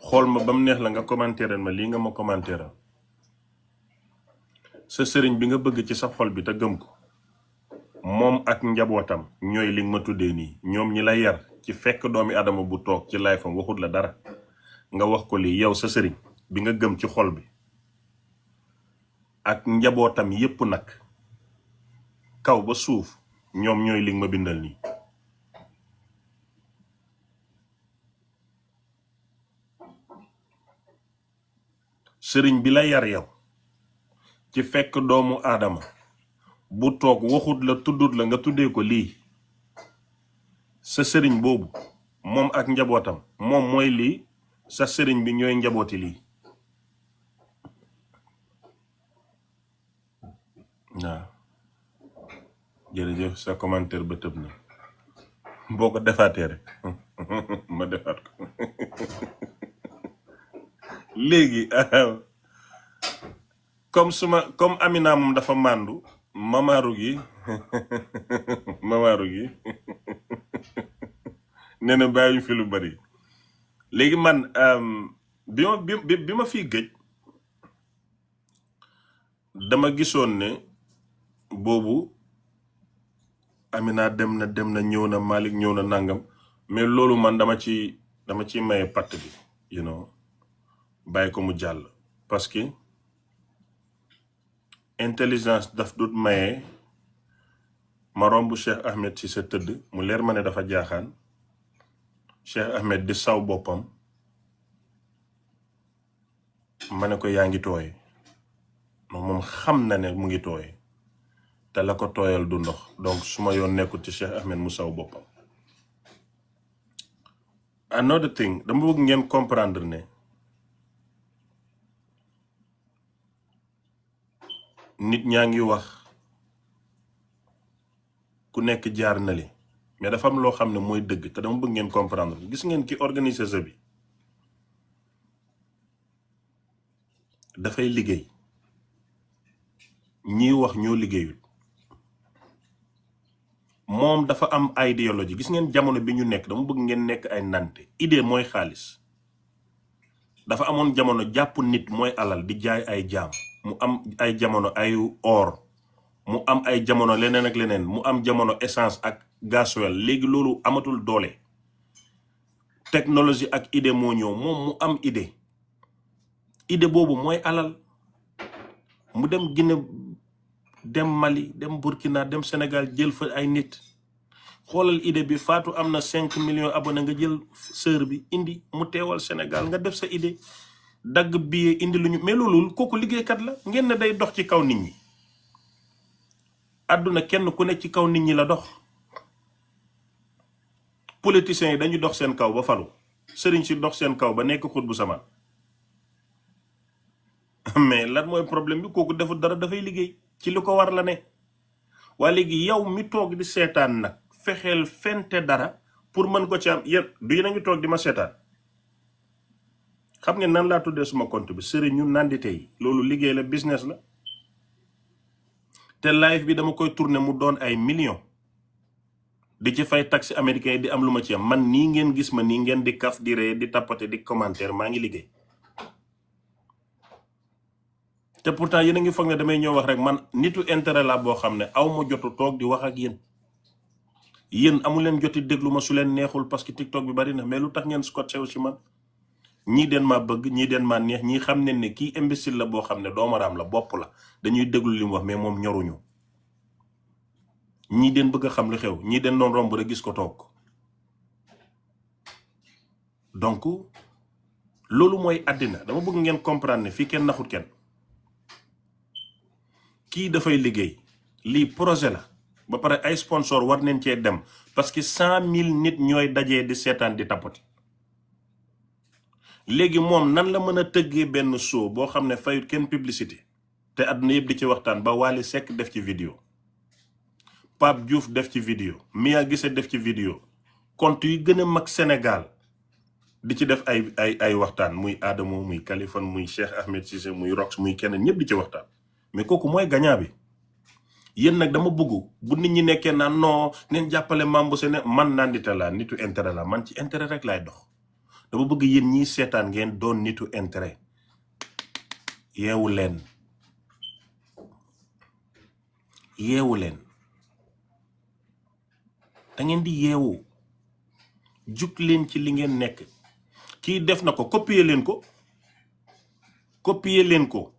xool ma ba mu neex la nga commentaire ma lii nga ma commentaire sa sëriñ bi nga bëgg ci sa xol bi te gëm ko moom ak njabootam ñooy li nga ma tuddee nii ñoom ñi la yar ci fekk doomi adama bu toog ci live am waxut la dara nga wax ko lii yow sa sëriñ bi nga gëm ci xol bi ak njabootam yépp nag kaw ba suuf ñoom ñooy li nga ma bindal nii sëriñ bi la yar yow ci fekk doomu aadama bu toog waxut la tuddut la nga tuddee ko lii sa sëriñ boobu moom ak njabootam moom mooy lii sa sëriñ bi ñooy njabooti lii waaw jërëjëf sa commentaire ba tëb na boo ko defaatee rek ma defaat ko léegi comme Amina moom dafa màndu mamaaru gi nee na bàyyi fi lu bari léegi man bi ma fii gëj dama gisoon ne boobu Amina dem na ñëw na Malick ñëw na nangam mais loolu man dama ci maye patt bi bàyyi ko mu jàll parce que intelligence daf dut maye ma romb Cheikh Ahmed ci sa tëdd mu leer ma ne dafa jaaxaan Cheikh Ahmed di saw boppam ma ne ko yaa ngi tooy moom xam na ne mu ngi tooy te la ko tooyal du ndox donc su ma yoon nekkul ci Cheikh Ahmed mu saw boppam. Another thing dama bëgg ngeen comprendre ne nit ñaa ngi wax ku nekk jaar na li mais dafa am loo xam ne mooy dëgg te dama bëgg ngeen comprendre gis ngeen ki organiser sa bi dafay liggéey ñiy wax ñoo liggéeyul moom dafa am idéologie gis ngeen jamono bi ñu nekk dama bëgg ngeen nekk ay nante idée mooy xaalis dafa amoon jamono jàpp nit mooy alal di jaay ay jaam mu am ay jamono ay or mu am ay jamono leneen ak leneen mu am jamono essence ak gasoil léegi loolu amatul doole technologie ak idée moo ñëw moom mu am idée boobu mooy alal mu dem Guinée dem Mali dem Burkina dem Sénégal jël fa ay nit xoolal idée bi Fatou am na 5 millions abonnés nga jël sœur bi indi mu teewal Sénégal nga def sa idée dagg billet indi lu ñu mais loolu kooku liggéeykat la ngeen ne day dox ci kaw nit ñi àdduna kenn ku ne ci kaw nit ñi la dox politiciens yi dañu dox seen kaw ba falu sëriñ si dox seen kaw ba nekk xut bu sama mais lan mooy problème bi kooku deful dara dafay liggéey ci li ko war la ne waa léegi yow mi toog di seetaan nag fexeel fente dara pour mën ko ci am yéen du yéen a ngi toog di ma seetaan xam ngeen nan laa tuddee suma compte bi sëriñ ñu nandite yi loolu liggéey la business la te live bi dama koy tourner mu doon ay millions di ci fay taxi américain yi di am lu ma ci am man nii ngeen gis ma nii ngeen di kaf di ree di tappate di commentaire maa ngi liggéey te pourtant yéen a ngi foog ne damay ñëw wax rek man nitu intérêt la boo xam ne aw ma jotu toog di wax ak yéen amu leen joti déglu ma su leen neexul parce que TikTok bi bari na mais lu tax ngeen scotché wu ci man ñii den maa bëgg ñii den maa neex ñii xam ne ne kii imbécile la boo xam ne doomaraam la bopp la dañuy déglu li mu wax mais moom ñoruñu ñii den bëgg a xam lu xew ñii den doon romb rek gis ko toog donc loolu mooy àddina dama bëgg ngeen comprendre ne fii kenn naxut kenn kii dafay liggéey lii projet la ba pare ay sponsor war neen cee dem parce que 100,000 nit ñooy dajee di seetaan di tappati léegi moom nan la mën a tëggee benn show boo xam ne fayut kenn publicité te àdduna yëpp di ci waxtaan ba Wally Seck def ci vidéo Pape Diouf def ci vidéo Mia Guissé def ci vidéo compte yi gën a mag Sénégal di ci def ay waxtaan muy Adamo muy Kaliphone muy Cheikh Ahmed Cissé muy Rox muy keneen ñëpp di ci waxtaan mais kooku mooy gagnant bi yéen nag dama bëgg bu nit ñi nekkee naan non neen jàppale Mame Bousso ne man naan dita laa nitu intérêt la man ci intérêt rek laay dox dama bëgg yéen ñiy seetaan ngeen doon nitu intérêt. yeewu leen da ngeen di yeewu jug leen ci li ngeen nekk. kii def na ko copier leen ko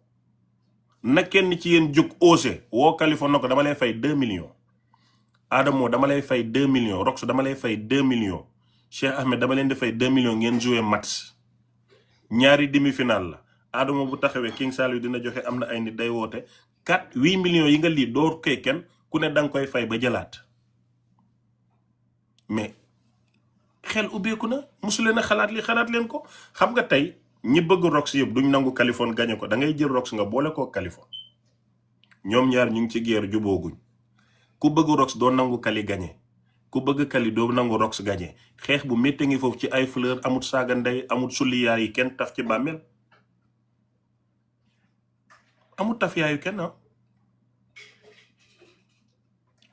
na kenn ci yéen jug osé woo Kaliphone na ko dama lay fay 2 millions. Adamo dama lay fay 2 millions. Rox dama lay fay 2 millions. Cheikh Ahmed dama leen di fay 2 millions ngeen jouer match. ñaari demi-finale la. Adamo bu taxawee King Saliou dina joxe am na ay nit day woote 8 millions yi nga lii doo koy kenn ku ne danga koy fay ba jëlaat. mais xel ubbeeku na musu leen a xalaat leen ko. xam nga tey ñi bëgg Rox yëpp duñ nangu Kaliphone gañe ko da ngay jël Rox nga boole koo Kaliphone. ñoom ñaar ñu ngi ci guerre jubooguñ. ku bëgg Rox doo nangu Kali gañe ku bëgg Kali doo nangu Rox gañe xeex bu métti ngi foofu ci ay fleur amut saaga ndey amut sulli yaay yi kenn taf ci bàmmeel amut taf yaayu kenn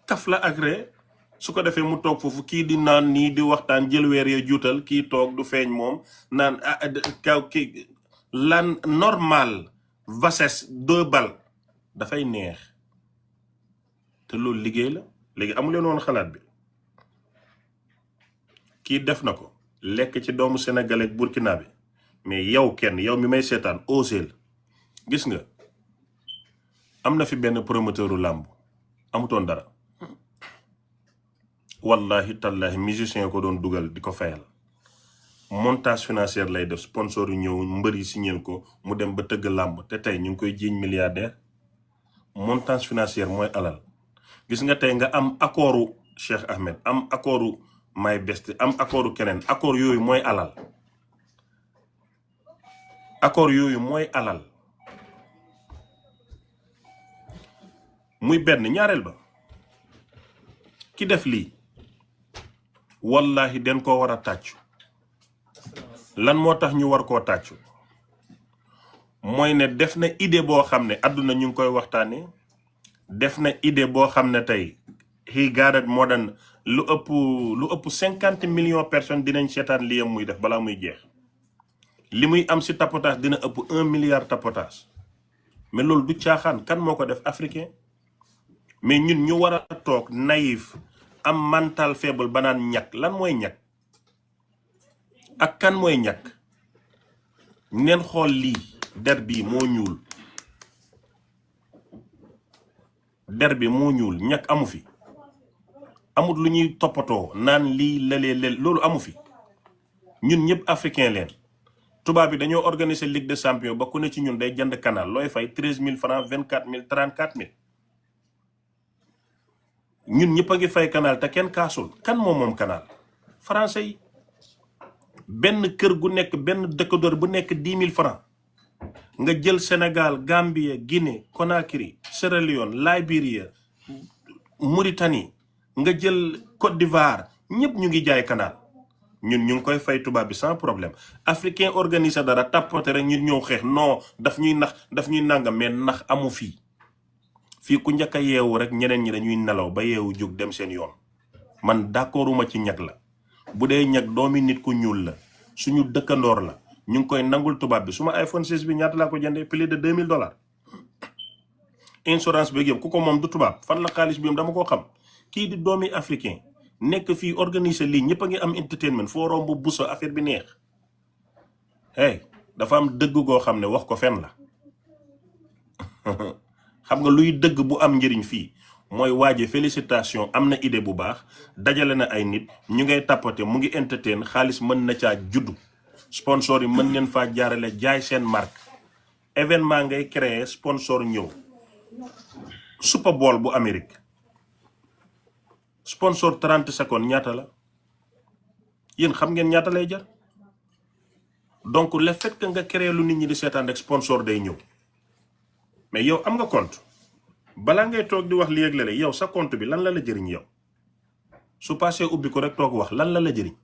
kaf la agré su ko defee mu toog foofu kii di naan nii di waxtaan jël weer ya juutal kii toog du feeñ moom naan kaw kii lan normal vases 2 bal dafay neex te loolu liggéey la. léegi amuleen woon xalaat bi kii def na ko lekk ci doomu Sénégal ak Burkina bi mais yow mi may seetaan oseel gis nga am na fi benn promoteuru làmb amutoon dara wallahi tallahi musicien ko doon dugal di ko fayal montage financier lay def sponsor yu ñëw mbër yi signeel ko mu dem ba tëgg làmb te tey ñu ngi koy jiiñ milliardaire. montage financier mooy alal. gis nga tey nga am accordu Cheikh Ahmed am accordu My Best am accordu keneen accord yooyu mooy alal. accord yooyu mooy alal. muy benn ñaareel ba ki def lii wallahi den koo war a tàccu. lan moo tax ñu war koo tàccu mooy ne def na idée boo xam ne àdduna ñu ngi koy waxtaane def na idée boo xam ne tey he gathered more than lu ëpp 50 millions personnes dinañ seetaan li yam muy def balaa muy jeex. li muy am si tapotage dina ëpp 1 milliard tapotage mais loolu du caaxaan. kan moo ko def africain. mais ñun ñu war a toog naïf am mental faible ba naan ñàkk. lan mooy ñàkk ak kan mooy ñàkk. neen xool lii der bi moo ñuul. der bi moo ñuul ñàkk amu fi. amut lu ñuy toppatoo naan lii lalee loolu amu fi. ñun ñëpp africain leen. tubaab bi dañoo organiser Ligue des champions ba ku ne ci ñun day jënd canal looy fay 13000 francs 24000 34000. ñun ñëpp a ngi fay canal te kenn kaasul. kan moom canal. français yi. benn kër gu nekk benn décodeur bu nekk 10 000 francs nga jël Sénégal Gambie Guinée Conakry Sierra Leone Liberia Mauritanie nga jël Côte d'Ivoire ñëpp ñu ngi jaay canal. ñun ñu ngi koy fay tubaab bi sans problème. africain organisé dara tapote rek ñun ñëw xeex non daf ñuy nax daf ñuy nangam mais nax amu fii. fii ku njëkk a yeewu rek ñeneen ñi dañuy nelaw ba yeewu jóg dem seen yoon. man d'accorduma ci ñag la. bu dee ñag doomi nit ku ñuul la suñu dëkkandoor la ñu ngi koy nangul tubaab bi suma iPhone 6 bi ñaata laa ko jëndee plus de $2000. insurance bi yëpp ku ko moom du tubaab fan la xaalis bi dama koo xam. kii di doomi africain nekk fii organiser lii ñëpp a ngi am entertainment foo romb buso affaire bi neex. hey dafa am dëgg goo xam ne wax ko fen la. xam nga luy dëgg bu am njëriñ fii mooy waaje félicitation am na idée bu baax dajale na ay nit ñu ngay tapoter mu ngi entertain xaalis mën na caa juddu sponsor yi mën neen faa jaarale jaay seen marque événement ngay créer sponsor ñëw Super Bowl bu Amérique sponsor 30 secondes ñaata la yéen xam ngeen ñaata lay jar donc le fait que nga créer lu nit ñi di seetaan rek sponsor day ñëw mais yow am nga compte balaa ngay toog di wax li yëg la yow sa compte bi lan la la jëriñ yow su passé ubbi ko rek toog wax lan la la jëriñ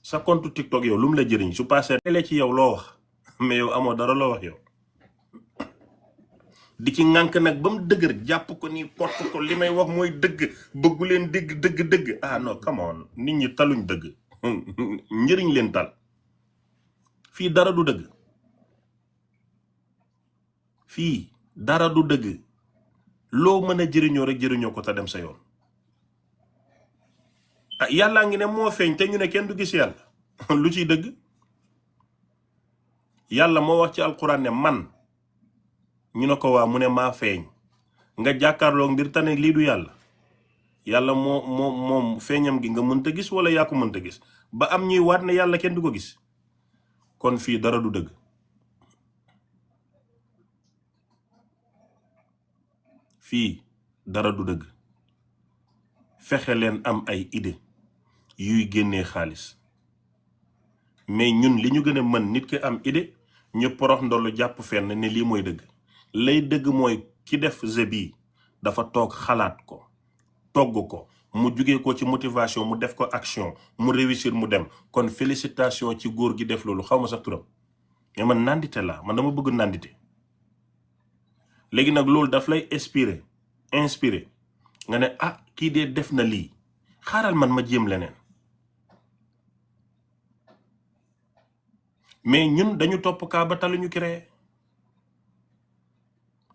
sa compte TikTok yow lu mu la jëriñ su passé tele ci yow loo wax mais yow amoo dara loo wax yow di ci ŋànk nag ba mu dëgër jàpp ko ni porte ko li may wax mooy dëgg bëggu leen dëgg ah non come on nit ñi taluñ dëgg njëriñ leen tal. fii dara du dëgg. fii dara du dëgg. loo mën a jëriñoo rek jëriñoo ko te dem sa yoon. ah yàllaa ngi ne moo feeñ te ñu ne kenn du gis yàlla. lu ciy dëgg. yàlla moo wax ci alquran ne man. ñu ne ko waa mu ne maa feeñ. nga jàkkaarloo mbir tane lii du yàlla. yàlla moom feeñam gi nga mënta gis wala yaa ko mënta gis ba am ñuy waat ne yàlla kenn du ko gis. kon fii dara du dëgg. fii dara du dëgg. fexe leen am ay idée yuy génnee xaalis mais ñun li ñu gën a mën nit ki am idée ñu porox ndollu jàpp fenn ne lii mooy dëgg. lay dëgg mooy ki def jeu bi dafa toog xalaat ko togg ko mu jugee ko ci motivation mu def ko action mu réussir mu dem. kon félicitation ci góor gi def loolu xaw ma sax turam mais man nandite la man dama bëgg nandite. léegi nag loolu daf lay inspiré nga ne ah kii dee def na lii xaaral man ma jéem leneen. mais ñun dañu topp kaa ba taluñu créé.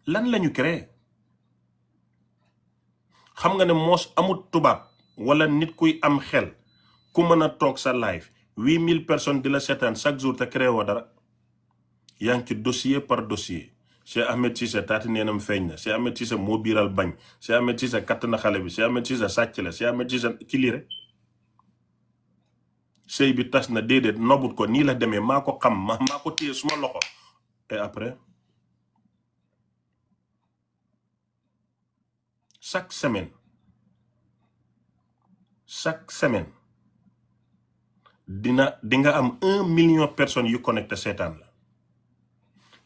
lan lañu créé. xam nga ne moos amut tubaab wala nit kuy am xel ku mën a toog sa live 8000 personnes di la seetaan chaque jour te créé woo dara. yaa ngi ci dossier par dossier. Cheikh Ahmed Cissé taati neenam feeñ na. Cheikh Ahmed Cissé moo biiral bañ. Cheikh Ahmed Cissé katt na xale bi. Cheikh Ahmed Cissé sàcc la. Cheikh Ahmed Cissé ci lii rek. sëy bi tas na déedéet nobut ko nii la demee maa ko xam maa ko téye suma loxo. et après chaque semaine di nga am 1 million personnes yu connecté seetaan la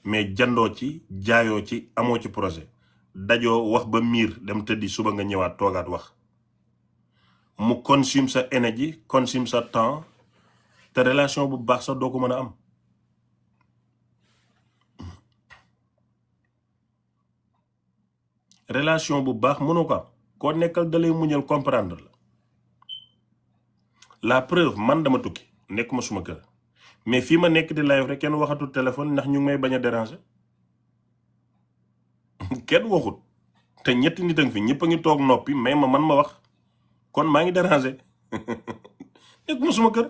mais jandoo ci jaayoo ci amoo ci projet dajoo wax ba miir dem tëddi suba nga ñëwaat toogaat wax mu consume sa énergie consume sa temps te relation bu baax sax doo ko mën a am. relation bu baax mënoo ko am koo nekkal dalay muñal comprendre la preuve man dama tukki nekk ma suma kër mais fii ma nekk di live rek kenn waxatul téléphone ndax ñu ngi may bañ a déranger kenn waxut te ñetti nit a ngi fi ñëpp a ngi toog noppi mais man ma wax kon maa ngi déranger nekk ma suma kër.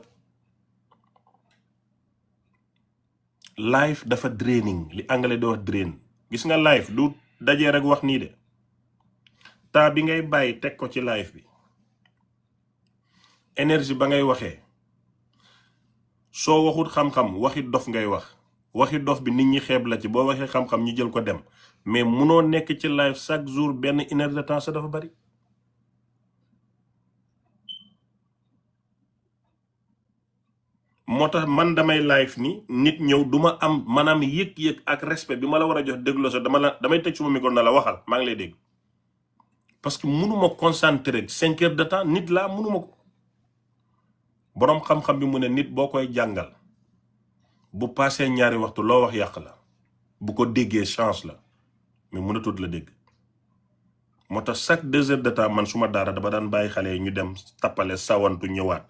live dafa draining li anglais di wax drain gis nga live du dajee rek wax nii de temps bi ngay bàyyi teg ko ci live bi énergie ba ngay waxee soo waxut xam-xam waxi dof ngay waxi dof bi nit ñi xeeb la ci boo waxee xam-xam ñu jël ko dem mais munoo nekk ci live chaque jour benn 1 heure de temps sa dafa bari. moo tax man damay live ni nit ñëw duma am maanaam yëg-yëg ak respect bi ma la war a jox déglu sa damay tëj suma micro na la waxal maa ngi lay dégg parce que mënuma concentrer 5 heures de temps nit laa mënuma ko. boroom xam-xam bi mu ne nit boo koy jàngal bu paasee 2 waxtu loo wax yàq la bu ko déggee chance la mais mënatut la dégg. moo tax chaque 2 heures de temps man suma daara dama daan bàyyi xale yi ñu dem tappale sawantu ñëwaat.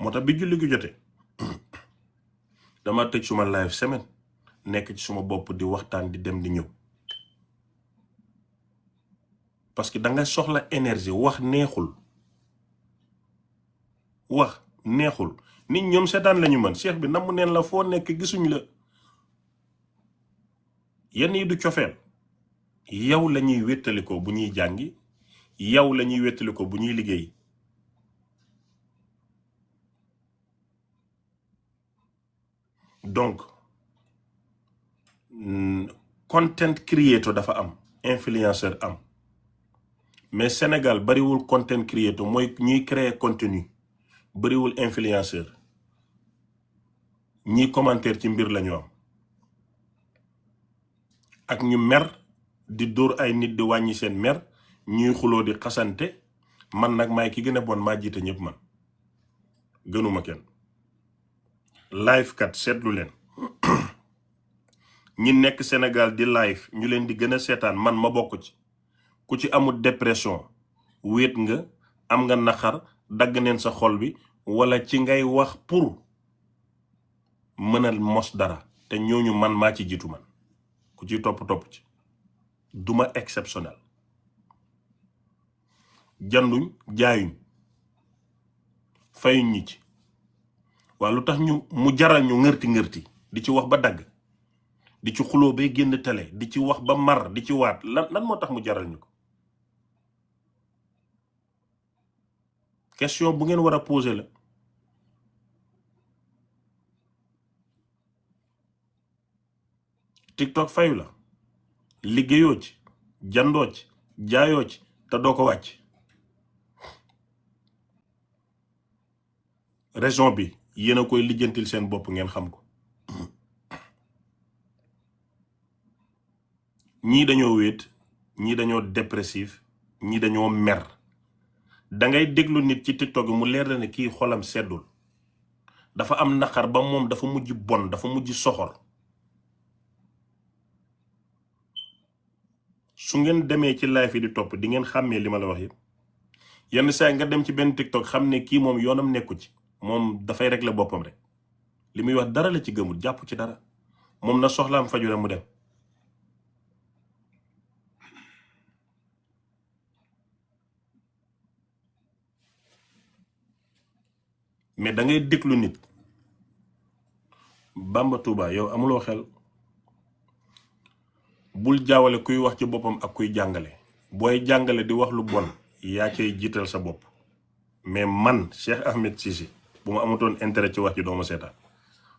moo tax bi julli gi jotee dama tëj suma live semaine nekk ci suma bopp di waxtaan di dem di ñëw parce que da nga soxla énergie wax neexul nit ñoom seetaan lañu mën cheikh bi namu neen la foo nekk gisuñ la yenn yi du cofeel yow la ñuy wéttalikoo bu ñuy jàngi yow la ñuy wéttalikoo bu ñuy liggéey. donc content creator dafa am influenceur am mais Sénégal bariwul content creator mooy ñuy créer contenu bariwul influenceur ñiy commentaire ci mbir lañu am ak ñu mer di dóor ay nit di wàññi seen mer ñuy xuloo di xasante man nag maay ki gën a bon maa jiite ñëpp man gënuma kenn. live kat seetlu leen ñi nekk Sénégal di live ñu leen di gën a seetaan man ma bokk ci ku ci amul dépression wéet nga, am nga naqar, dagg neen sa xol bi, wala ci ngay wax pour mën a mos dara, te ñooñu man maa ci jiitu man, ku ci topp ci duma exceptionnel. janduñ jaayuñ fayuñ ñi ci waa lu tax mu jaral ñu ngërti di ci wax ba dagg, di ci xuloo bay génn télé, di ci wax ba mar, di ci waat, lan moo tax mu jaral ñu ko? question bu ngeen war a poser la. TikTok fayu la, liggéeyoo ci, jandoo ci, jaayoo ci, te doo ko wàcc. raison bi yéen a koy lijjantil seen bopp ngeen xam ko. ñii dañoo wéet, ñii dañoo dépressif, ñii dañoo mer. da ngay déglu nit ci TikTok mu leer na ne kii xolam seddul, dafa am naqar ba moom dafa mujj bon, dafa mujj soxor. su ngeen demee ci live yi di topp di ngeen xàmmee li ma la wax yëpp. yenn saa nga dem ci benn TikTok xam ne kii moom yoonam nekku ci, moom dafay régler boppam rek, li muy wax dara la ci gëmul, jàpp ci dara, moom na soxlaam faju rek mu dem. mais da ngay déglu nit. Bamba Touba yow amuloo xel. bul jaawale kuy wax ci boppam ak kuy jàngale. booy jàngale di wax lu bon yaa cay jiital sa bopp, mais man Cheikh Ahmed Cissé bu ma amutoon intérêt ci wax ci doomu seetaan.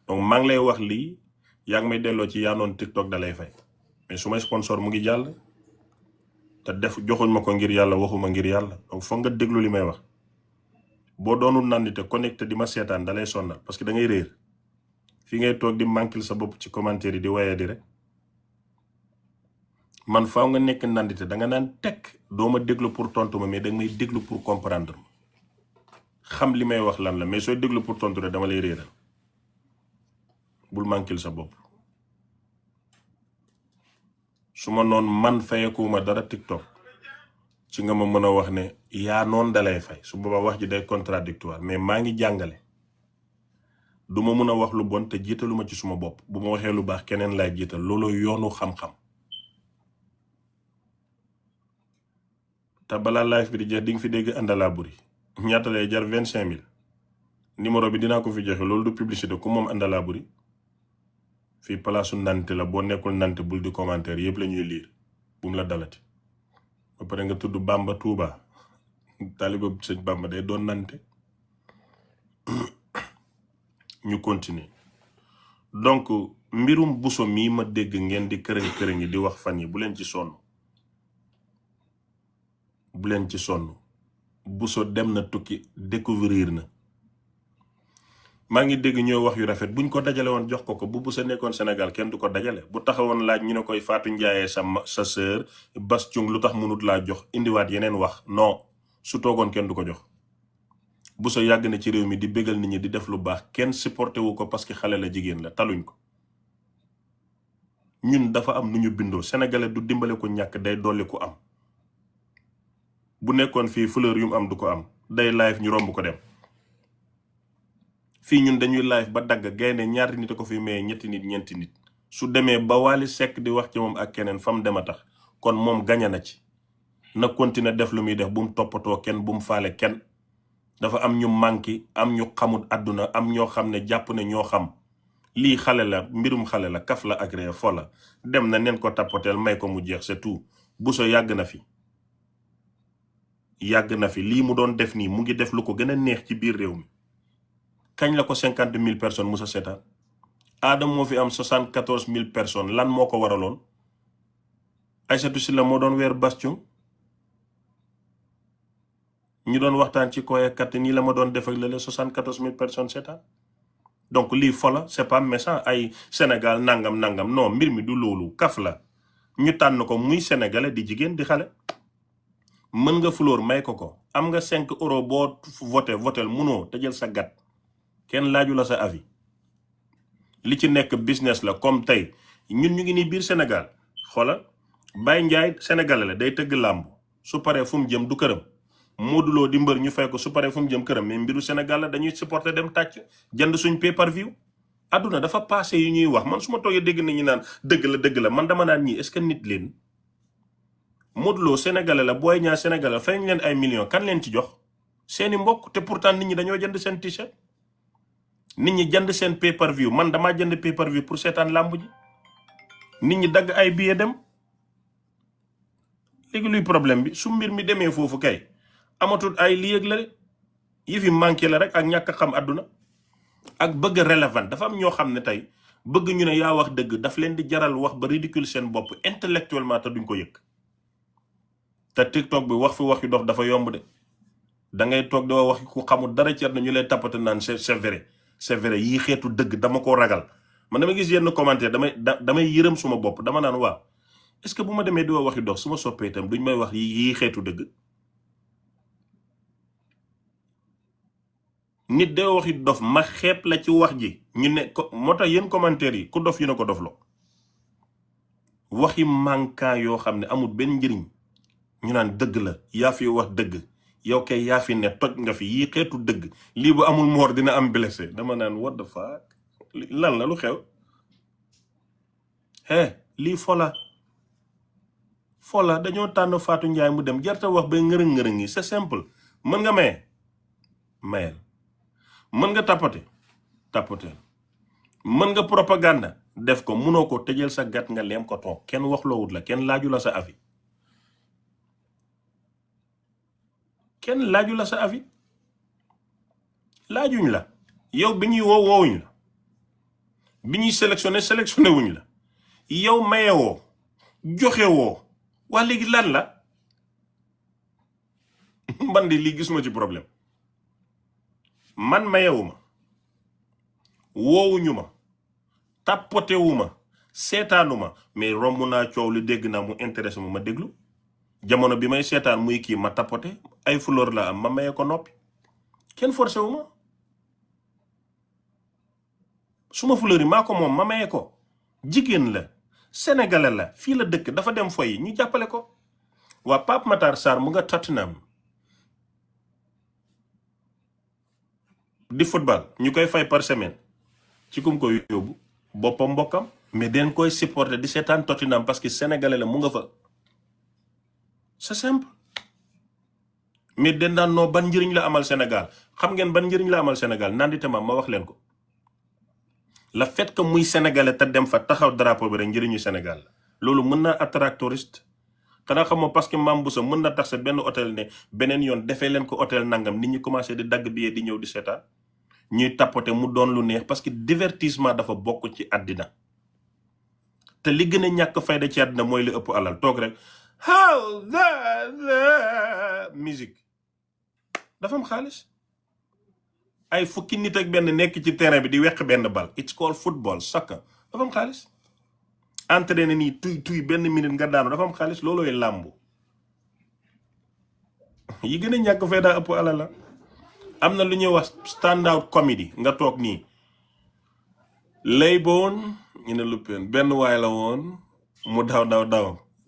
donc maa ngi lay wax lii yaa ngi may delloo ci yaa noon TikTok da lay fay, mais su may sponsor mu ngi jàll te def joxuñ ma ko ngir yàlla, waxuma ngir yàlla. donc foog nga déglu li may wax. boo doonul nandite connecté di ma seetaan da lay sonnal, parce que da ngay réer fi ngay toog di manquil sa bopp ci commentaire yi di waye di rek. man faaw nga nekk nandite, da nga naan tekk doo ma déglu pour tontu ma, mais da nga may déglu pour comprendre ma, xam li may wax lan la. mais sooy déglu pour tontu rek dama lay réeral. bul manquil sa bopp. su ma noon man fayekuuma dara TikTok ci nga ma mën a wax ne yaa noon dalay fay, su boobaa wax ji day contradictoire. mais maa ngi jàngale, du ma mën a wax lu bon te jiitaluma ci suma bopp. bu ma waxee lu baax keneen laay jiital, loolu yoonu xam-xam. te balaa live bi di jeex di nga fi dégg àndalaa buri ñaata lay jar 25 000. numéro bi dinaa ko fi joxe, loolu du publicité. ku moom àndalaa buri fii palaasu nante la, boo nekkul nante bul di commentaire yëpp la ñuy liir, bu mu la dalati. ba pare nga tudd Bamba Touba, taaliba sëñ Bamba day doon nante. ñu continuer. donc mbirum Bousso mii ma dégg ngeen di kërëng yi di wax fan yi, bu leen ci sonn. bu leen ci sonn. Bousso dem na tukki, découvrir na. maa ngi dégg ñoo wax yu rafet, buñ ko dajale woon jox ko bu Bousso nekkoon Sénégal kenn du ko dajale. bu taxawoon laaj ñu ne koy Fatou Ndiaye sa sœur Bas Cung lu tax mënut laa jox, indiwaat yeneen wax. non, su toogoon kenn du ko jox. Bousso yàgg na ci réew mi di bégal nit ñi, di def lu baax, kenn supporté wu ko parce que xale la, jigéen la, taluñ ko. ñun dafa am nu ñu bindoo. sénégalais du dimbale ko ñàkk, day dolli ko am. bu nekkoon fii fleur yu mu am du ko am, day live ñu romb ko dem. fii ñun dañuy live ba dagg, gaynde ñaari nit a ko fi mais ñetti nit ñeenti nit. su demee ba Wally Seck di wax ci moom ak keneen fam dem a tax, kon moom gaña na ci. na continuer def lu muy def, bu mu toppatoo kenn, bu mu faale kenn. dafa am ñu manqué, am ñu xamul àdduna, am ñoo xam ne jàpp ne ñoo xam. lii xale la, mbirum xale la, kaf la ak ree fo la. dem na neen ko tappateel, may ko mu jeex, c'est tout. Bousso yàgg na fi. yàgg na fi. lii mu doon def nii mu ngi def lu ko gën a neex ci biir réew mi. kañ la ko 50 000 personnes musa seetaan. Adam moo fi am 74 000 personnes. lan moo ko waraloon? Aïssatou Sylla moo doon weer bastion. ñu doon waxtaan ci koy kat nii la ma doon def ak lële 74 000 personnes seetaan. donc lii fola, c'est pas méchant ay Sénégal nangam non, mbir mi du loolu, kaf la. ñu tànn ko muy sénégalais di jigéen di xale. mën nga fleur may ko am nga 5 euros boo votel munoo te jël sa gat, kenn laaju la sa avis. li ci nekk business la. comme tey ñun ñu ngi nii biir Sénégal, xoolal Baye Ndiaye sénégalais la, day tëgg làmb, su paree fu mu jëm du këram. Modou Lo di mbër ñu fay ko su paree fu mu jëm këram. mais mbiru Sénégal la dañuy supporter dem tàcc jënd suñ pay per view. adduna dafa passé yu ñuy wax man su ma toogee dégg nit ñi naan dëgg la man dama naan ñii est-ce que nit leen. Modou Lo sénégalais la Boy Niang sénégalais la fay ñu leen ay millions kan leen ci jox seeni mbokk te pourtant nit ñi dañoo jënd seen t-shirt. nit ñi jënd seen pay per view man damaa jënd pay per view pour seetaan làmb ji. nit ñi dagg ay billets dem. léegi luy problème bi su mbir mi demee foofu kay amatul ay lii ak la yi fi manqué la rek ak ñàkk xam àdduna ak bëgg relevant dafa am ñoo xam ne tey bëgg ñu ne yaa wax dëgg daf leen di jaral wax ba ridicule seen bopp intellectuellement te duñ ko yëg. te TikTok bi wax fi wax yu dox dafa yomb de da ngay toog doo wax ku xamul dara ci àdduna ñu lay tappate naan c'est vrai yii xeetu dëgg dama ko ragal man dama gis yenn commentaire damay yërëm suma bopp dama naan waaw est-ce que bu ma demee doo wax yu dox su ma soppee itam duñ may wax yii xeetu dëgg. nit day wax yu dof ma xeeb la ci wax ji ñu ne ko moo tax yéen commentaire yi ku dof yu ne ko dofloo waxi manquant yoo xam ne amul benn njëriñ. ñu naan dëgg la yaa fi wax dëgg yow kay yaa fi ne toj nga fi yii xeetu dëgg lii bu amul moor dina am blessé dama naan what the fuck lan la lu xew lii fola dañoo tànn Fatou Ndiaye mu dem jarta wax ba ngërëng yi c'est simple mën nga mayel mën nga tapoter mën nga propagande def ko mënoo ko tëjal sa gat nga leem ko toog kenn waxloowut la kenn laaju la sa avis laajuñ la yow bi ñuy woowuñ la bi ñuy sélectionné wuñ la yow mayewoo joxewoo waa léegi lan la man de lii gisuma ci problème man mayewuma woowuñu ma tappotewuma seetaanuma mais romb naa coow li dégg naa mu intéressé ma déglu jamono bi may seetaan muy kii ma tapote ay fleur la am ma maye ko noppi kenn forcé wu ma suma fleur yi maa ko moom ma maye ko jigéen la sénégalais la fii la dëkk dafa dem foyi ñu jàppale ko. waa Pape Matar Sarr mu nga Tottenham di football ñu koy fay par semaine ci kum ko yóbbu boppam mbokkam mais den koy supporter di seetaan Tottenham parce que sénégalais la mu nga fa. c'est simple mais den daan noo ban njëriñ la amal Sénégal xam ngeen ban njëriñ la amal Sénégal naan di tamam ma wax leen ko le fait que muy sénégalais te dem fa taxaw drapeau bi rek njëriñu Sénégal la loolu mën na attract touriste xanaa xam nga parce que Mame Boussa mën na tax sa benn hôtel ne beneen yoon defee leen ko hôtel nangam nit ñi commencé di dagg billet di ñëw di seetaan ñuy tapoter mu doon lu neex parce que divertissement dafa bokk ci àddina te li gën a ñàkk fayda ci àddina mooy li ëpp alal toog rek how the musique dafa am xaalis ay fukki nit ak benn nekk ci terrain bi di weq benn bal it's called football soccer dafa am xaalis entraîné nii tuy benn minute nga daanu dafa am xaalis loolooy làmbu yi gën a ñàkk fayda ëpp alal la am na lu ñuy wax stand out comedy nga toog nii lay boon ñu ne luppeen benn waay la woon mu daw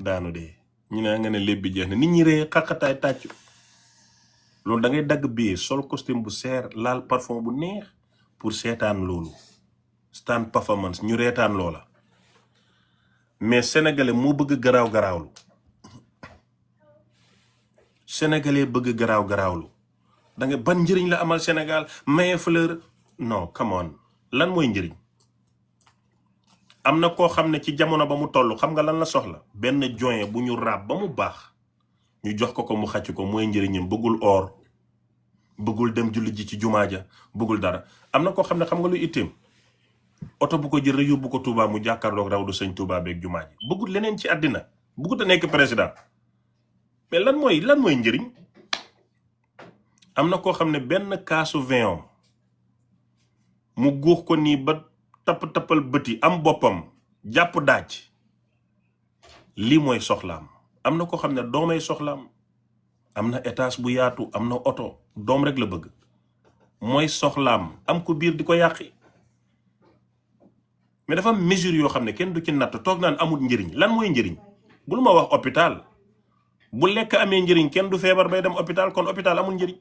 daanu dee ñu ne nga ne lépp bi jeex na nit ñi ree xaqataay tàccu loolu da ngay dagg bii sol costume bu seer laal parfum bu neex pour seetaan loolu stand performance ñu reetaan loola mais sénégalais moo bëgg garaawlu sénégalais bëgg garaawlu da nga ban njëriñ la amal Sénégal maye fleur non come on lan mooy njëriñ am na koo xam ne ci jamono ba mu toll xam nga lan la soxla benn joint bu ñu raab ba mu baax ñu jox ko mu xàcc ko mooy njëriñam bëggul or bëggul dem julli ji ci jumaa ja bëggul dara am na koo xam ne xam nga lu itteem oto bu ko jël rek yóbbu ko Touba mu jàkkaarloog raw du sëñ Touba beeg jumaa ji bëggul leneen ci àddina bëggut a nekk président mais lan mooy njëriñ am na koo xam ne benn kaasu vin mu guux ko nii ba tappal bëti am boppam jàpp daaj lii mooy soxlaam am na koo xam ne doomay soxlaam am na étage bu yaatu am na oto doom rek la bëgg mooy soxlaam am ko biir di ko yàqi mais dafa am mesure yoo xam ne kenn du ci natt toog naan amul njëriñ lan mooy njëriñ bul ma wax hôpital bu lekk amee njëriñ kenn du feebar bay dem hôpital, kon hôpital amul njëriñ.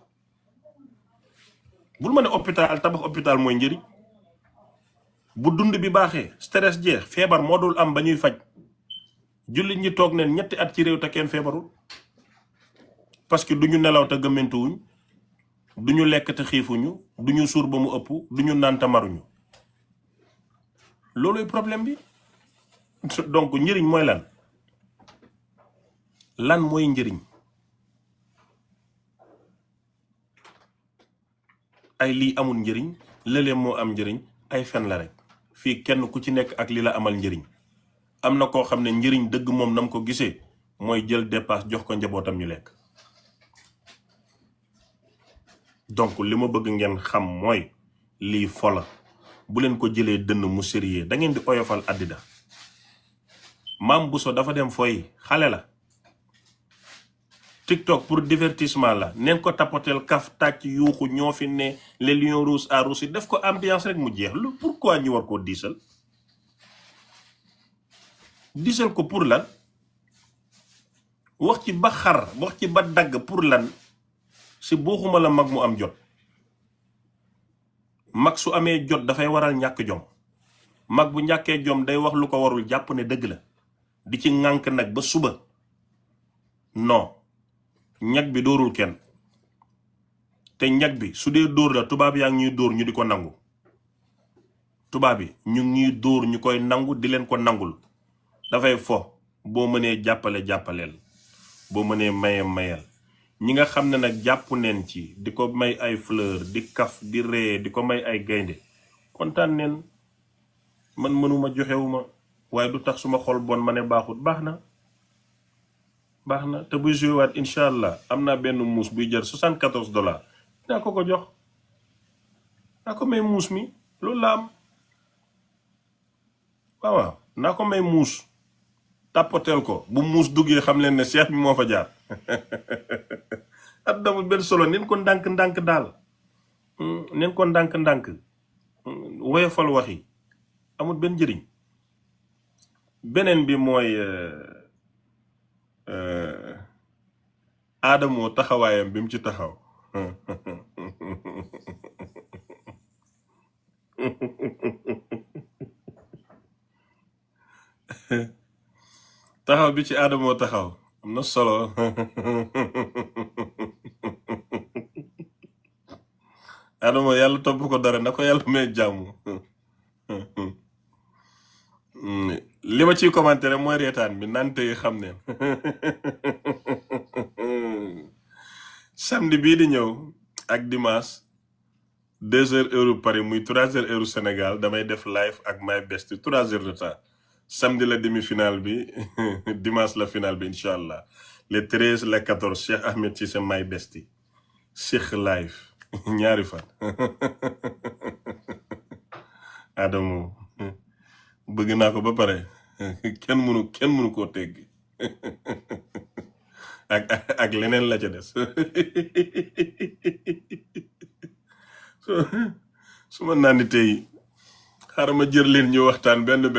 bul ma ne hôpital tabax hôpital mooy njëriñ. bu dund bi baaxee stress jeex feebar moo dul am ba ñuy faj. jullit ñi toog neen ñetti at ci réew te kenn feebarul parce que du ñu nelaw te gëmmentuwuñ, du ñu lekk te xiifuñu, du ñu suur ba mu ëpp, du ñu naan te maruñu. looluy problème bi. donc njëriñ mooy lan mooy njëriñ? ay lii amul njëriñ, lële moo am njëriñ, ay fen la rek. fii kenn ku ci nekk ak li la amal njëriñ. am na koo xam ne njëriñ dëgg moom nam ko gisee mooy jël dépasse jox ko njabootam ñu lekk. donc li ma bëgg ngeen xam mooy lii fola bu leen ko jëlee dënn mu sérieux da ngeen di oyofal àddina. Mame Bousso dafa dem fooy xale la. TikTok pour divertissement la, neen ko tapotel kaf tàcc yuuxu ñoo fi ne les lions rouges à Russie def ko ambiance rek mu jeex. lu pourquoi ñu war koo diisal ko pour lan? wax ci ba xar, wax ci ba dagg pour lan? si buuxuma la mag mu am jot. mag su amee jot dafay waral ñàkk jom. mag bu ñàkkee jom day wax lu ko warul jàpp ne dëgg la di ci ŋànk nag ba suba. non ñag bi dóorul kenn te ñag bi su dee dóor la tubaab yaa ngi ñuy dóor ñu di ko nangu. tubaab yi ñu ngi ñuy dóor ñu koy nangu di leen ko nangul. dafay fo boo mënee jàppaleel boo mënee mayel ñi nga xam ne nag jàpp neen ci di ko may ay fleur di kaf di ree di ko may ay gaynde kontaan neen. man mënuma joxewuma waaye du tax suma xol bon ma ne baaxut. baax na te buy joué waat incha allah am naa benn muus buy jar $74 naa ko jox. naa ko may muus mi loolu la am. waaw naa ko may muus tàppoteel ko bu muus duggee xam leen ne seex bi moo fa jaar. at damul benn solo neen ko ndànk-ndànk daal. neen ko ndànk-ndànk woyofal waxi amul benn njëriñ. beneen bi mooy Adamo taxawaayam bi mu ci taxaw. taxaw bi ci Adamo taxaw am na solo. Adamo yàlla topp ko dara na ko yàlla may jàmm. li ma ciy commenté rek mooy reetaan bi nante yi xam ne samedi bii di ñëw ak dimanche 2h heure Paris muy 3h heure Sénégal damay def live ak My Bestie 3h de temps. samedi la demi-finale bi dimanche la finale bi incha allah le 13 le 14 Cheikh Ahmed Cissé My Bestie Cheikh live ñaari fan. Adamo bëgg naa ko ba pare kenn mënu koo teggi. ak leneen la ca des. su ma naan ni tey xaaral ma jër leen ñu waxtaan benn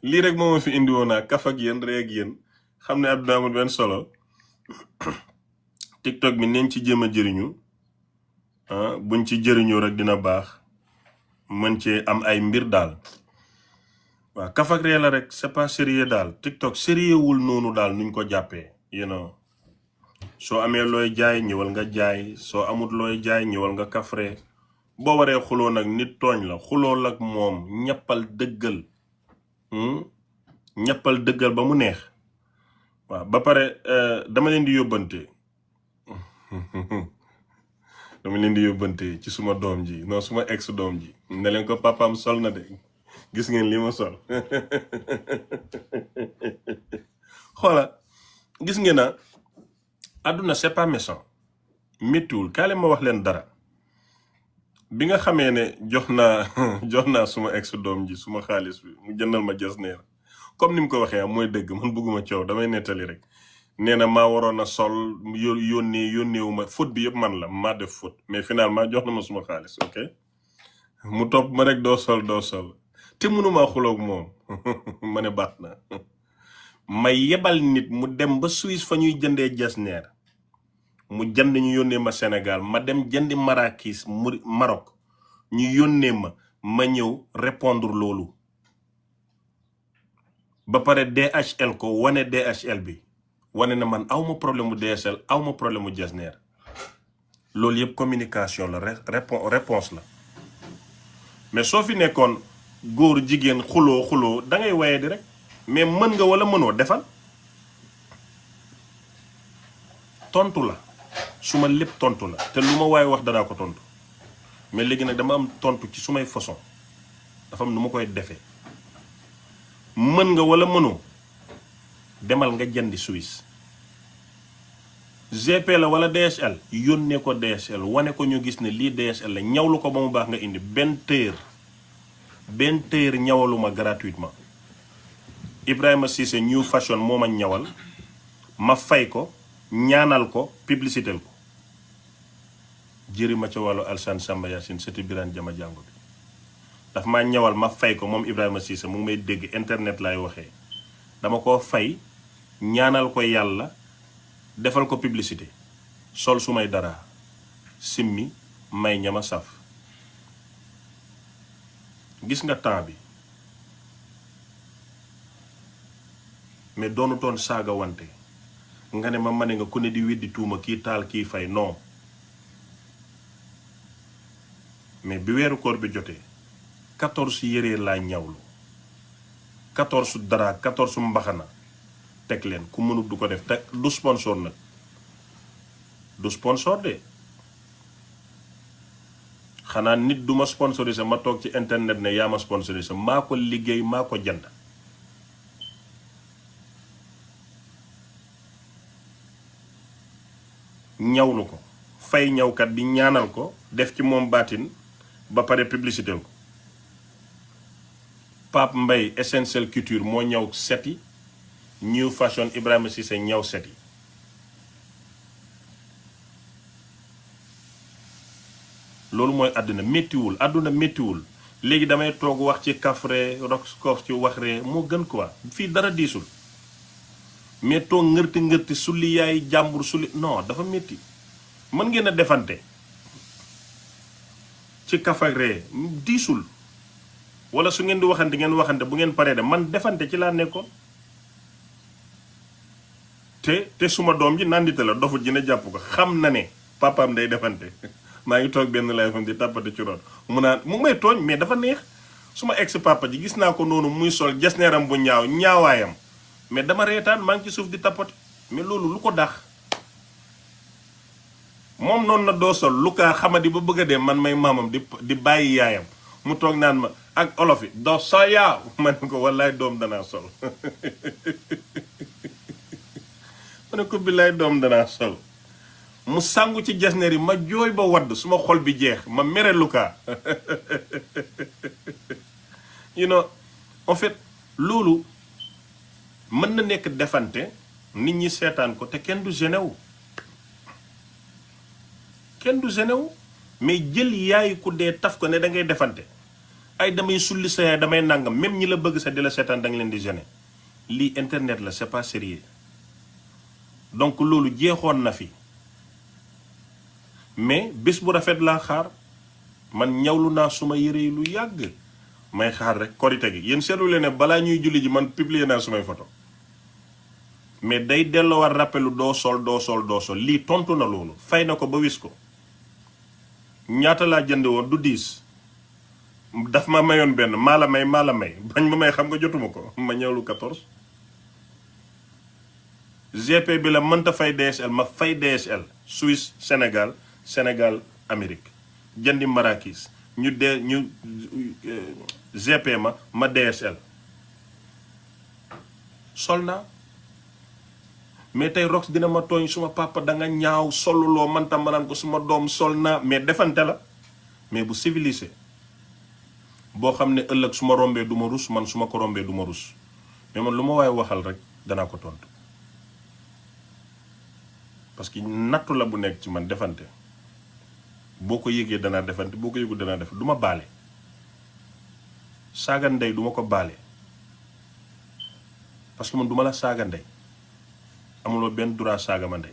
lii rek moo ma fi indi woon naa kaf ak yéen ree ak yéen xam ne àdduna amul benn solo. TikTok bi nañ ci jéem a jëriñu buñ ci jëriñoo rek dina baax mën cee am ay mbir daal. waaw kaf ak ree la rek c'est pas sérieux daal. TikTok sérieux wul noonu daal nuñ ko jàppee soo amee looy jaay ñëwal nga jaay soo amut looy jaay ñëwal nga kafree. boo waree xuloo nag nit tooñ la xuloo ak moom ñappal dëggal ba mu neex. waaw ba pare dama leen di yóbbante ci suma doom ji non suma ex doom ji ne leen ko papaam sol na de gis ngeen li ma sol. xoola gis ngeen na àdduna c'est pas méchant méttiwul kaale ma wax leen dara. bi nga xamee ne jox naa suma ex doom ji suma xaalis bi mu jëndal ma jas neer comme ni mu ko waxee mooy dëgg man bëgguma coow damay nettali rek. nee na maa waroon a sol yónneewu ma faute bi yëpp man la maa def faute mais finalement jox na ma suma xaalis ok mu topp ma rek doo sol te mënumaa xuloog moom ma ne baat na may yebal nit mu dem ba Suisse fa ñuy jëndee jasneer mu jënd ñu yónnee ma Sénégal ma dem jëndi Marrakech Maroc ñu yónnee ma ñëw répondre loolu ba pare DHL ko wane DHL bi wane na man awma problème mu DHL awma problème mu jasneer loolu yëpp communication la réponse la mais soo fi nekkoon góor jigéen xuloo da ngay waye di rek mais mën nga wala mënoo defal tontu la su ma lépp tontu la te lu ma waaye wax danaa ko tontu mais léegi nag dama am tontu ci sumay façon dafa am nu ma koy defee mën nga wala mënoo demal nga jëndi Suisse GP la wala DHL yónnee ko DHL wane ko ñu gis ne lii DHL la ñawlu ko ba mu baax nga indi benn téer ñawaluma gratuitement Ibrahima Cissé New Fashion moo ma ñawal ma fay ko ñaanal ko publicitél ko jëri ma ca wàllu Alsane Samba Yacine sëti Birane Jama jàngo bi daf maa ñawal ma fay ko moom Ibrahima Cissé mu ngi may dégg internet laay waxee dama ko fay ñaanal ko yàlla defal ko publicité sol su may dara simmi may ñama saf gis nga temps bi mais doonu toon saaga wante nga ne ma ne nga ku ne di weddi tuuma kii taal kii fay non mais bi weeru koor bi jotee 14 yére laa ñawlu 14 dara 14 mbaxana teg leen ku mënut du ko def te du sponsor nag du sponsor de xanaa nit du ma sponsorisé ma toog ci internet ne yaa ma sponsorisé maa ko liggéey maa ko jënd ñawlu ko fay ñawkat bi ñaanal ko def ci moom baatin ba pare publicité ko Pape Mbaye Essentiel Couture moo ñaw seti New Fashion Ibrahima Cissé ñaw seti loolu mooy àdduna méttiwul léegi damay toog wax ci kafre roxkof ci wax ree moo gën quoi fii dara diisul mais toog ngërti sulli yaay jàmbur sulli non dafa métti mën ngeen a defante ci kafre diisul wala su ngeen di waxante ngeen waxante bu ngeen paree de man defante ci laa nekkoon te suma doom ji nandite la dofut ji ne jàpp ko xam na ne papaam day defante maa ngi toog benn lay fam di tàppate ci roon mu naan mu may tooñ mais dafa neex suma ex papa ji gis naa ko noonu muy sol jasneeram bu ñaawaayam mais dama reetaan maa ngi ci suuf di tappate mais loolu lu ko dax moom noonu na doo sol lu kaa xamadi ba bëgg a dee man may maamam di bàyyi yaayam mu toog naan ma ak olof yi doo sol yaaw ma ne ko wallaay doom danaa sol ma ne ko billaay doom danaa sol mu sangu ci jasneer yi ma jooy ba wadd suma xol bi jeex ma mere Luka you know en fait loolu mën na nekk defante nit ñi seetaan ko te kenn du gêné wu mais jël yaayu ku dee taf ko ne da ngay defante ay damay sulli sa yaay damay nangam même ñi la bëgg sa di la seetaan da nga leen di gêné lii internet la c'est pas sérieux donc loolu jeexoon na fi mais bés bu rafet laa xaar man ñawlu naa suma yére yi lu yàgg may xaar rek korite gi yéen seetlu leen ne balaa ñuy julli ji man publier naa sumay photo mais day delloowaat rappelu doo sol lii tontu na loolu fay na ko ba wis ko ñaata laa jënd woon du 10 daf ma mayoon benn maa la may bañ ma may xam nga jotuma ko ma ñëwlu 14 GP bi la mënta fay DSL ma fay DSL Suisse Sénégal Amérique jëndi Marrakech ñu GP ma DSL sol naa mais tey Rox dina ma tooñ suma papa da nga ñaaw soluloo man tam ma naan ko suma doom sol naa mais defante la mais bu civilisé boo xam ne ëllëg su ma rombee du ma rus man su ma ko rombee du ma rus mais man lu ma waaye waxal rek danaa ko tontu parce que nattu la bu nekk ci man defante boo ko yëgee danaa defante boo ko yëgul danaa def du ma baale saaga ndey du ma ko baale parce que man duma la saaga ndey, amuloo benn droit saaga ma ndey.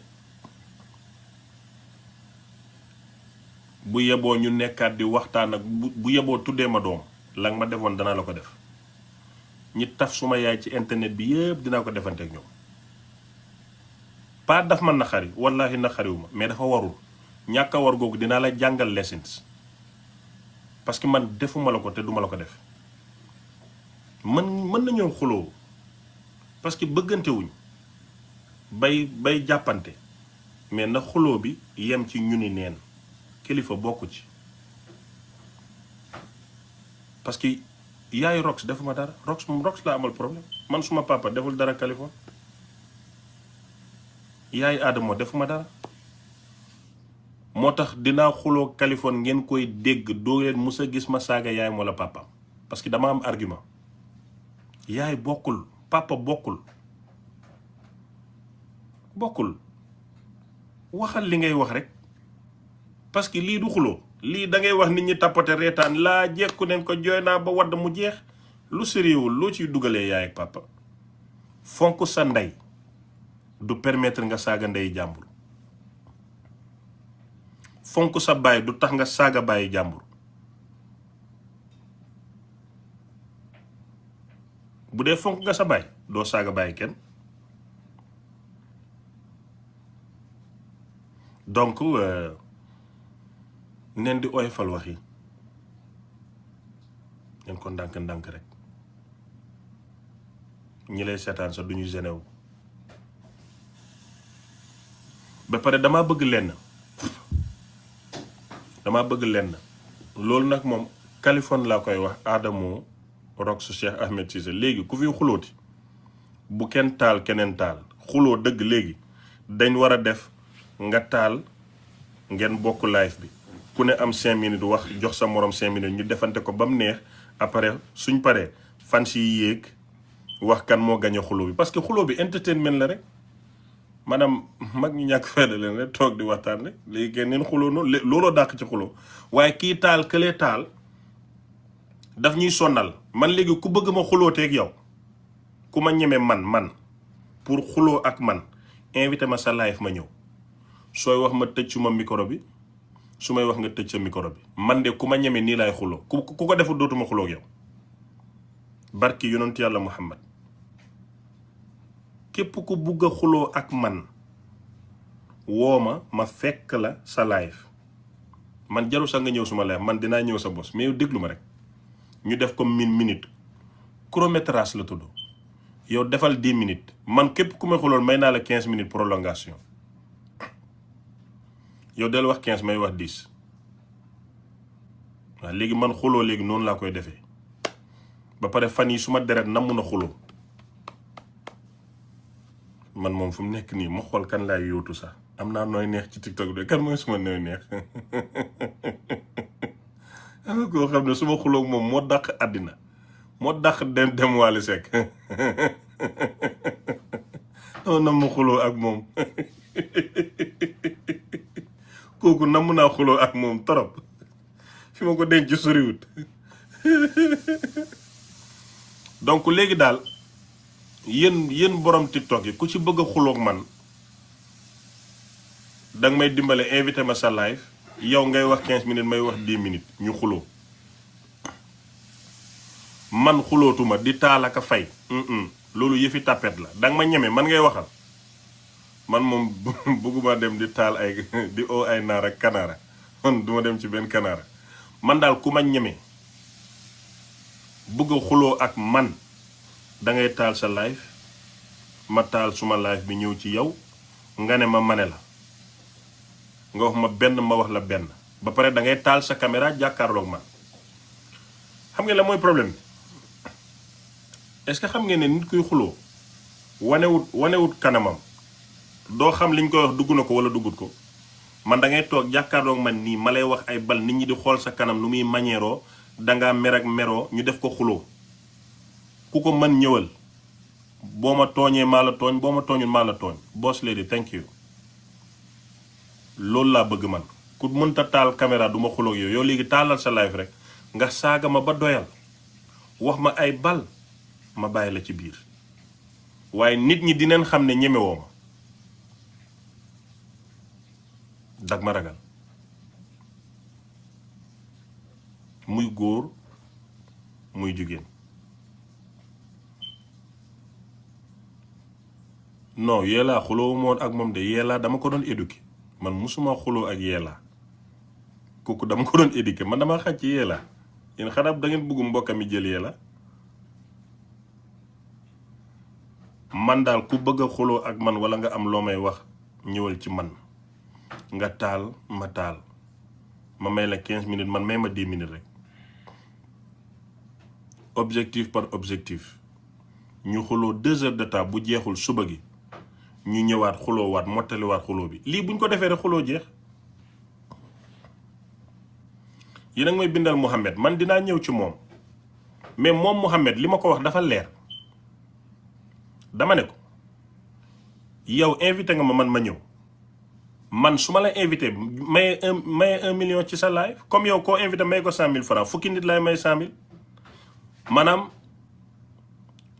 bu yeboo ñu nekkaat di waxtaan ak bu yeboo tuddee ma doom la nga ma defoon danaa la ko def. ñi taf suma yaay ci internet bi yëpp dinaa ko defante ak ñoom. pas daf ma naqari wallahi naqariwu ma mais dafa warul ñàkk a war googu dinaa la jàngal lessons parce que man defuma la ko te duma la ko def. mën nañoo xuloo parce que bëggante wuñ bay jàppante mais na xuloo bi yem ci ñu ni neen kilifa bokku ci. parce que yaayu Rox defuma dara Rox la amal problème man suma papa deful dara Californie. yaayu Adamo defuma dara moo tax dinaa xuloo Californie ngeen koy dégg doo leen mus a gis ma saaga yaay wala papa parce que dama am argument. yaay bokkul papa bokkul waxal li ngay wax rek parce que lii du xuloo lii da ngay wax nit ñi tappate reetaan laa jekku neen ko jooy naa ba wadd mu jeex lu sériwul loo ciy dugalee yaay ak papa. fonk sa ndey du permettre nga saaga ndey jàmbur, fonk sa baay du tax nga saaga baayi jàmbur. bu dee fonk nga sa baay doo saaga bàyyi kenn. donc neen di oyofal wax yi ngeen ko ndànk-ndànk rek ñi lay seetaan sax duñu génne wu. ba pare damaa bëgg lenn loolu nag moom Californie laa koy wax Adamo Rox Cheikh Ahmed Cissé léegi ku fi xulooti bu kenn taal keneen taal xuloo dëgg léegi dañ war a def nga taal ngeen bokk live bi ku ne am 5 minutes wax jox sa morom 5 minutes ñu defante ko ba mu neex après suñ paree fan si yéeg wax kan moo gañe xuloo bi parce que xuloo bi entertainment la rek maanaam mag ñu ñàkk fayda leen rek toog di waxtaan rek léegi kenn neen xuloo noonu looloo dàq ci xuloo waaye kii taal këlee taal daf ñuy sonnal. man léegi ku bëgg ma xulooteeg yow ku ma ñeme man pour xuloo ak man invité ma sa live ma ñëw sooy wax ma tëj suma micro bi su may wax nga tëj sa micro bi man de ku ma ñeme nii laay xuloo ku ko deful dootuma xuloo ak yow barki yonent yàlla Muhammad. képp ku bugg a xuloo ak man woo ma fekk la sa live man jarul sax nga ñëw suma live man dinaa ñëw sa bos mais yow déglu ma rek ñu def ko minute chronométrage la tudd yow defal 10 minutes man képp ku may xulool may naa la 15 minutes prolongation yow del wax 15 may wax 10 waaw léegi man xuloo léegi noonu laa koy defee ba pare fan yi suma deret na mun a xuloo man moom fu mu nekk nii ma xool kan laay yóotu sax am naa nooy neex ci TikTok de kan mooy suma nooy neex am koo xam ne suma xuloog moom moo dàq àddina moo dàq dem Wally Seck na ma xuloo ak moom kooku namm naa xuloo ak moom torop fi ma ko denc soriwut donc léegi daal yéen borom TikTok yi ku ci bëgg a xuloog man danga may dimbale invité ma sa live yow ngay wax 15 minutes may wax 10 minutes ñu xuloo man xulootuma di taal ak a fay loolu yëfi tapet la danga ma ñeme man ngay waxal man moom bëgguma dem di taal ay di oo ay naar ak kanaara man duma dem ci benn kanaara man daal ku ma ñeme bëgg a xuloo ak man dangay taal sa live ma taal suma live bi ñëw ci yow nga ne ma mane la nga wax ma benn ma wax la benn ba pare da ngay taal sa caméra jàkkaarloog man xam ngeen la mooy problème bi est-ce que xam ngeen ne nit kuy xuloo wanewut kanamam doo xam liñ koy wax dugg na ko wala duggut ko man da ngay toog jàkkaarloog man nii ma lay wax ay bal nit ñi di xool sa kanam nu muy manièroo dangaa mer ak meroo ñu def ko xuloo ku ko mën ñëwal boo ma tooñee maa la tooñ boo ma tooñul maa la tooñ boss lady thank you loolu laa bëgg man ku mënta taal caméra du ma xuloog yow léegi taalal sa live rek nga saaga ma ba doyal wax ma ay bal ma bàyyi la ci biir waaye nit ñi dinañ xam ne ñemewoo ma dag ma ragal muy góor muy jigéen non Yella xuloo moon ak moom de Yella dama ko doon éduquer man musuma xuloo ak Yella kooku dama ko doon éduquer man dama xaj ci Yella yéen xanaa da ngeen bëgg mbokkam mi jël Yella man daal ku bëgg a xuloo ak man wala nga am loo may wax ñëwal ci man nga taal ma taal ma may la 15 minutes man may ma 10 minutes rek objectif par objectif ñu xuloo 2 heures de temps bu jeexul suba gi ñu ñëwaat xuloo waat mottaliwaat xuloo bi lii buñ ko defee rek xuloo jeex yéen a ngi may bindal Mouhamed man dinaa ñëw ci moom mais moom Mouhamed li ma ko wax dafa leer dama ne ko yow invité nga ma man ma ñëw man su ma la invité maye 1 million ci sa live comme yow koo invité may ko 100 000 francs fukki nit lay may 100 000 maanaam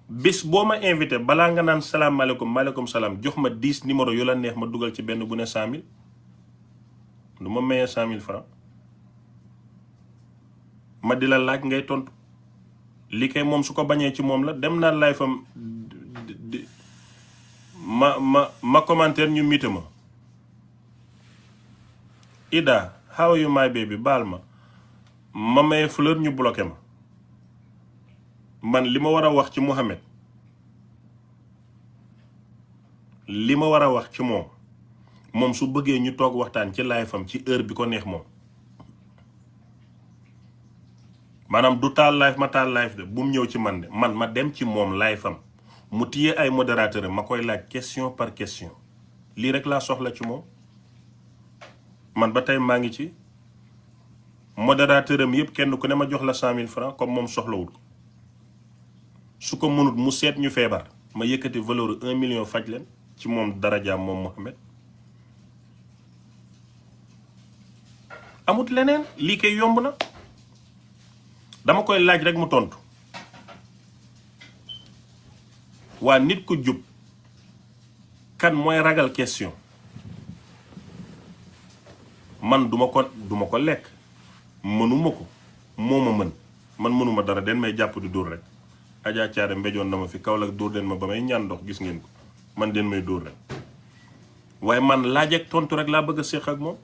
bis boo ma invité balaa nga naan salaamaaleykum maaleykum salaam jox ma 10 numéro yu la neex ma dugal ci benn bu ne 100 000 du ma mayee 100 000 francs ma di la laaj ngay tontu li kay moom su ko bañee ci moom la dem naa live fam ma commentaire ñu mité ma Ida how are you my baby baal ma maye fleur ñu bloqué ma man li ma war a wax ci Mouhamed li ma war a wax ci moom su bëggee ñu toog waxtaan ci live fam ci heure bi ko neex moom maanaam du taal live ma taal live de bu mu ñëw ci man de man ma dem ci moom live fam mu téye ay modérateur ma koy laaj question par question lii rek laa soxla ci moom man ba tey maa ngi ci modérateur am yëpp kenn ku ne ma jox la 100 000 francs comme moom soxlawul ko su ko mënut mu seet ñu feebar ma yëkkati valeur 1 million faj leen ci moom darajaam moom Mouhamed amut leneen lii kay yomb na dama koy laaj rek mu tontu waa nit ku jub kan mooy ragal question man duma ko lekk mënuma ko moo ma mën man mënuma dara den may jàpp di dóor rek Adja Thiaré mbéjoon na ma fi Kaolack dóor den ma ba may ñaan ndox gis ngeen ko man den may dóor rek waaye man laaj ak tontu rek laa bëgg a séq ak moom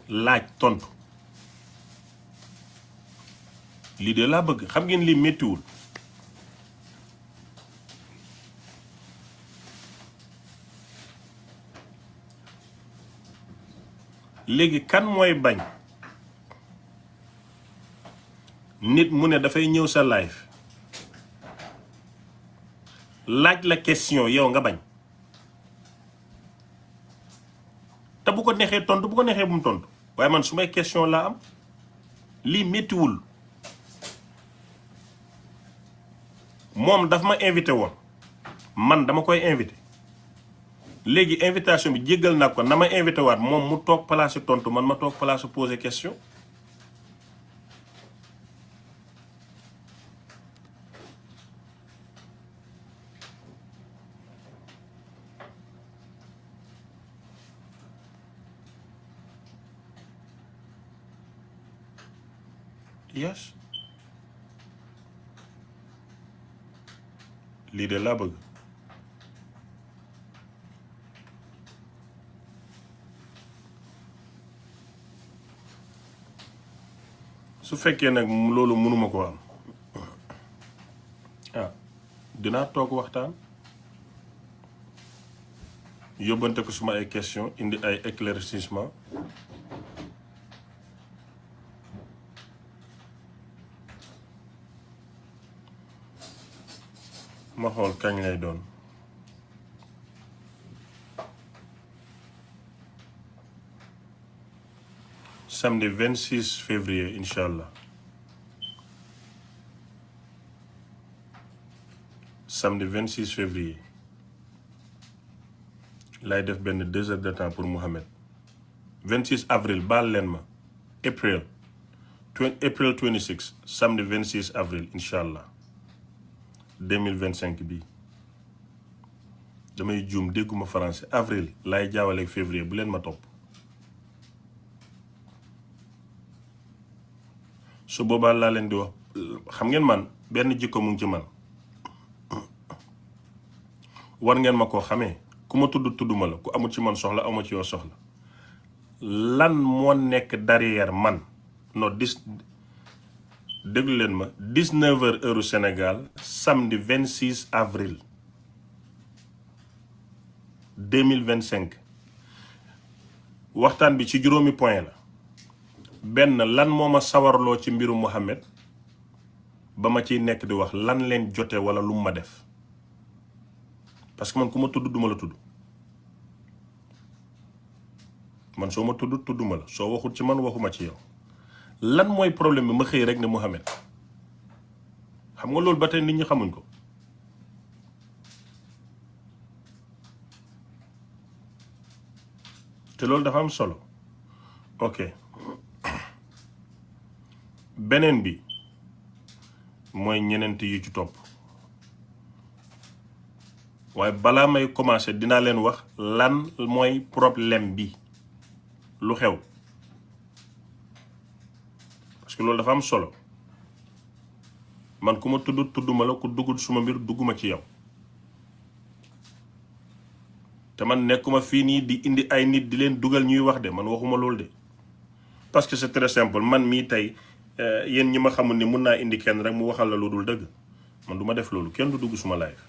laaj tontu lii de laa bëgg xam ngeen lii méttiwul léegi kan mooy bañ nit mu ne dafay ñëw sa live laaj la question yow nga bañ te bu ko neexee tontu bu ko neexee bu mu tontu waaye man su may question laa am lii méttiwul moom daf ma invité woon man dama koy invité léegi invitation bi jéggal naa ko na ma invité waat moom mu toog place tontu man ma toog place poser question yes lii de laa bëgg su fekkee nag loolu mënuma ko am dinaa toog waxtaan yóbbante ko suma ay question indi ay éclaircissement ma xool kañ lay doon samedi 26 février incha allah samedi 26 février lay def benn 2 heures de temps pour Mouhamed 26 avril baal leen ma April 26 samedi 26 avril incha allah 2025 bii damay juum dégguma français avril laay jaawale ak février bu leen ma topp su boobaa laa leen di wax xam ngeen man benn jikko mu ngi ci man war ngeen ma koo xamee ku ma tudduma la ku amul ci man soxla amu ci yow soxla lan moo nekk derrière man non déglu leen ma 19h heure Sénégal samedi 26 avril 2025 waxtaan bi ci juróomi point la benn lan moo ma sawarloo ci mbiru Mouhamed ba ma ciy nekk di wax lan leen jote wala lu mu ma def parce que man ku ma duma la tudd man soo ma tudduma la soo waxul ci man waxuma ci yow lan mooy problème bi ma xëy rek ne Mouhamed xam nga loolu ba tey nit ñi xamuñ ko te loolu dafa am solo ok beneen bi mooy ñeneent yi ci topp waaye balaa may commencer dinaa leen wax lan mooy problème bi lu xew parce que loolu dafa am solo man ku ma tudduma la ku duggul suma mbir dugguma ci yow te man nekkuma fii nii di indi ay nit di leen dugal ñuy wax de man waxuma loolu de parce que c'est très simple man mii tey yéen ñi ma xamul ni mun naa indi kenn rek mu waxal la lu dul dëgg man du ma def loolu kenn du dugg suma live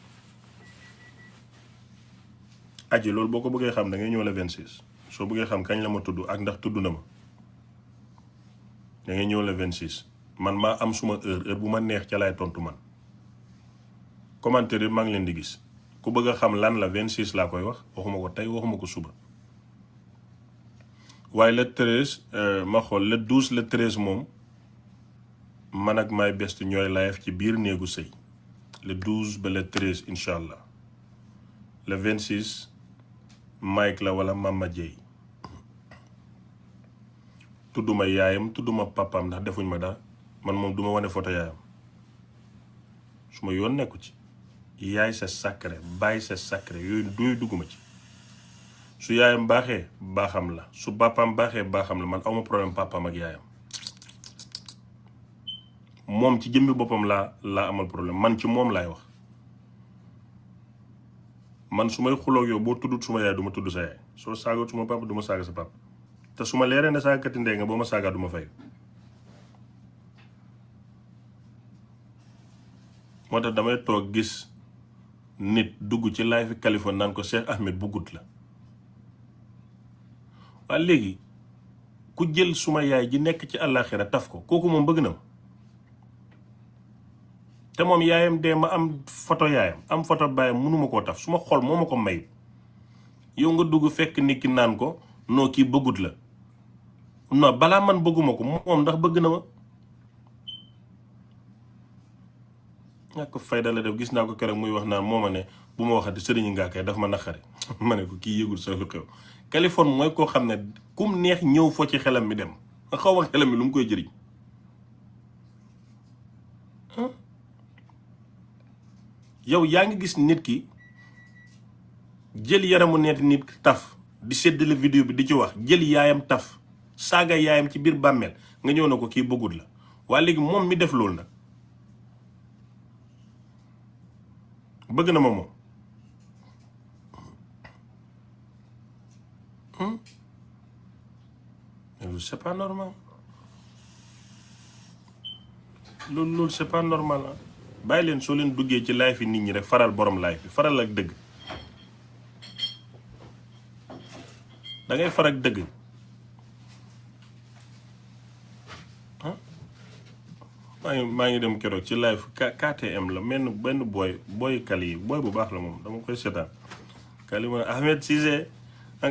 aji loolu boo ko bëggee xam da ngay ñëw la 26 soo bëggee xam kañ la ma tudd ak ndax tudd na ma da ngay ñëw la 26 man maa am suma heure bu ma neex ca laay tontu man commentaire yi maa ngi leen di gis ku bëgg a xam lan la 26 laa koy wax waxuma ko tey waxuma ko suba waaye le 13 ma xool le 12 le 13 moom man ak My Best ñooy live ci biir néegu sëy le 12 ba le 13 incha allah le 26 Mike la wala Mama Dieye tudduma yaayam tudduma papaam ndax defuñ ma dara man moom duma wane photo yaayam su ma yoon nekku ci yaay c'est sacré baay c'est sacré yooyu dugguma ci su yaayam baaxee baaxam la su papaam baaxee baaxam la man awma problème papaam ak yaayam moom ci jëmmi boppam laa amal problème man ci moom laay wax man su may xuloog yow boo tuddut suma yaay du ma tudd sa yaay soo saagat suma papa du ma saaga sa papa te su ma leeree ne saagati ndey nga boo ma saagaa du ma fay moo tax damay toog gis nit dugg ci live Californie naan ko Cheikh Ahmed buggut la waaye léegi ku jël suma yaay ji nekk ci àllaaxira taf ko kooku moom bëgg na ma te moom yaayam dee ma am photo yaayam am photo baayam mënuma koo taf su ma xol moo ma ko may yow nga dugg fekk nit ki naan ko noo kii bëggut la non balaa man bëgguma ko moom ndax bëgg na ma ñàkk fayda la def gis naa ko keroog muy wax naan moo ma ne bu ma waxati sëriñ ngaa kay daf ma naqari ma ne ko kii yëgul sa lu xew Californie mooy koo xam ne kum neex ñëw foo ci xelam mi dem nga xaw ma xelam mi lu mu koy jëriñ yow yaa ngi gis nit ki jël yaramu nit taf di séddale vidéo bi di ci wax jël yaayam taf saaga yaayam ci biir bàmmeel nga ñëw na ko kii bëggut la waaye léegi moom mi def loolu nag bëgg na ma moom loolu c'est pas normal loolu c'est pas normal ah bàyyi leen soo leen duggee ci live yi nit ñi rek faral borom live bi faral ak dëgg da ngay far ak dëgg ah maa ngi dem keroog ci live KTM la benn booy kali booy bu baax la moom dama koy seetaan kali ma Ahmed Cissé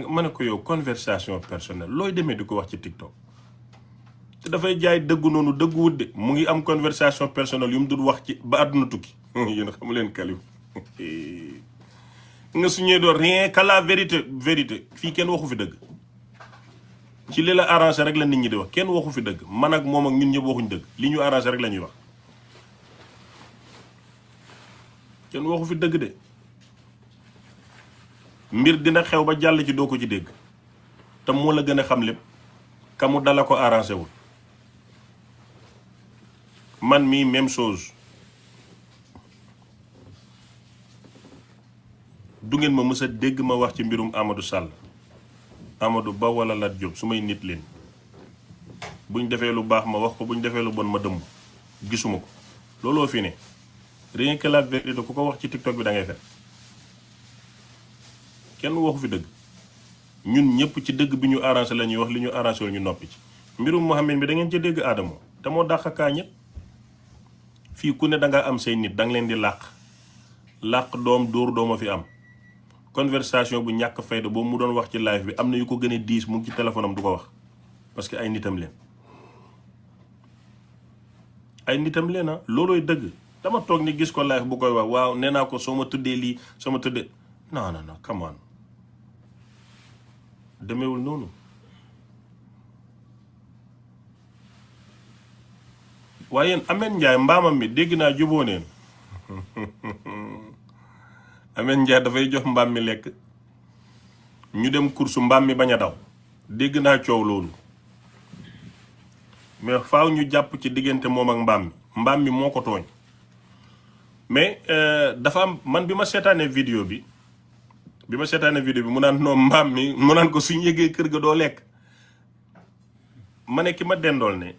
ma ne ko yow conversation personnelle looy demee di ko wax ci TikTok te dafay jaay dëggu noonu dëggu wut de mu ngi am conversation personnelle yu mu dul wax ci ba àdduna tukki yéen xamu leen kalim nga suñee doon rien que la vérité fii kenn waxu fi dëgg ci li la arrangé rek la nit ñi di wax kenn waxu fi dëgg man ak moom ak ñun ñëpp waxuñ dëgg li ñu arrangé rek la ñuy wax kenn waxu fi dëgg de mbir dina xew ba jàll ci doo ko ci dégg te moo la gën a xam lépp ka mu dala ko arrangé wul man mii même chose du ngeen ma mës a dégg ma wax ci mbirum Amadou Sall Amadou Ba wala Lat Diop su may nit leen buñ defee lu baax ma wax ko buñ defee lu bon ma dëmm gisuma ko looloo fi ne rien que la vérité ku ko wax ci TikTok bi da ngay fen kenn waxu fi dëgg ñun ñëpp ci dëgg bi ñu arrangé la ñuy wax li ñu arrangé wul ñu noppi ci mbirum Mohamed bi da ngeen ci dégg Adamo te moo dàq kaa ñëpp fii ku ne da nga am say nit da nga leen di làq doom dóor dooma fi am conversation bu ñàkk fayda boobu mu doon wax ci live bi am na yu ko gën a diis mu ngi ci téléphone am du ko wax parce que ay nitam leen loolooy dëgg dama toog ni gis ko live bu koy wax waaw nee naa ko soo ma tuddee lii soo ma tuddee non come on demeewul noonu waaye yéen Ameth Ndiaye mbaamam mi dégg naa juboo neen Ameth Ndiaye dafay jox mbaam mi lekk ñu dem kursu mbaam mi bañ a daw dégg naa coow loolu mais faaw ñu jàpp ci diggante moom ak mbaam mi moo ko tooñ mais dafa am man bi ma seetaanee vidéo bi mu naan noom mbaam mi mu naan ko suñ yëgee kër ga doo lekk ma ne ki ma dendool ne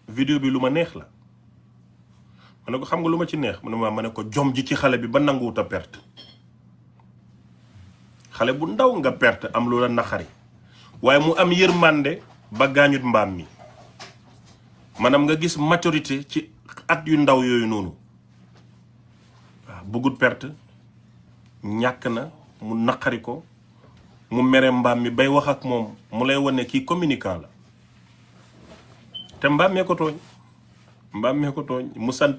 vidéo bi lu ma neex la ma ne ko xam nga lu ma ci neex mu ne ma ne ko jom ji ci xale bi ba nanguwut a perte xale bu ndaw nga perte am loola naxari waaye mu am yërmande ba gaañut mbaam mi maanaam nga gis maturité ci at yu ndaw yooyu noonu waaw bëggut perte ñàkk na mu naqari ko mu mere mbaam mi bay wax ak moom mu lay wane kii communicant la te mbaam mee ko tooñ mu sant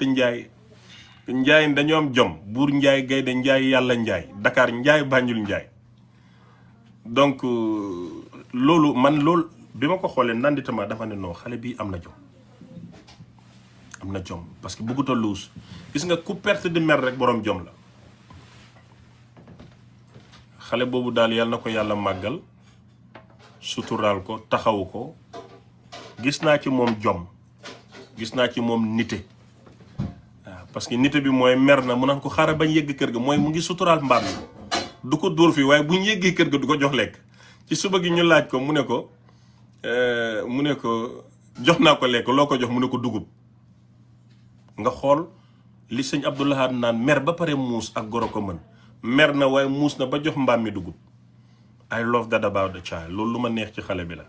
Njaay dañoo am jom buur Njaay gaynde Njaay yàlla Njaay Dakar Njaay Banjul Njaay donc loolu bi ma ko xoolee nanditama dafa ne non xale bi am na jom parce que bëggut a luus gis nga ku perte di mer rek boroom jom la xale boobu daal yàlla na ko yàlla màggal suturaal ko taxawu ko gis naa ci moom jom gis naa ci moom nite waaw parce que nite bi mooy mer na mu naan ko xaaral bañ yegg kër ga mooy mu ngi suturaal mbaam mi du ko dóor fii waaye bu ñu yeggee kër ga du ko jox lekk ci suba gi ñu laaj ko mu ne ko jox naa ko lekk loo ko jox mu ne ko dugub nga xool li sëñ Abdoulahad naan mer ba pare muus ak goro ko mën mer na waaye muus na ba jox mbaam mi dugub I love that about the child loolu lu ma neex ci xale bi la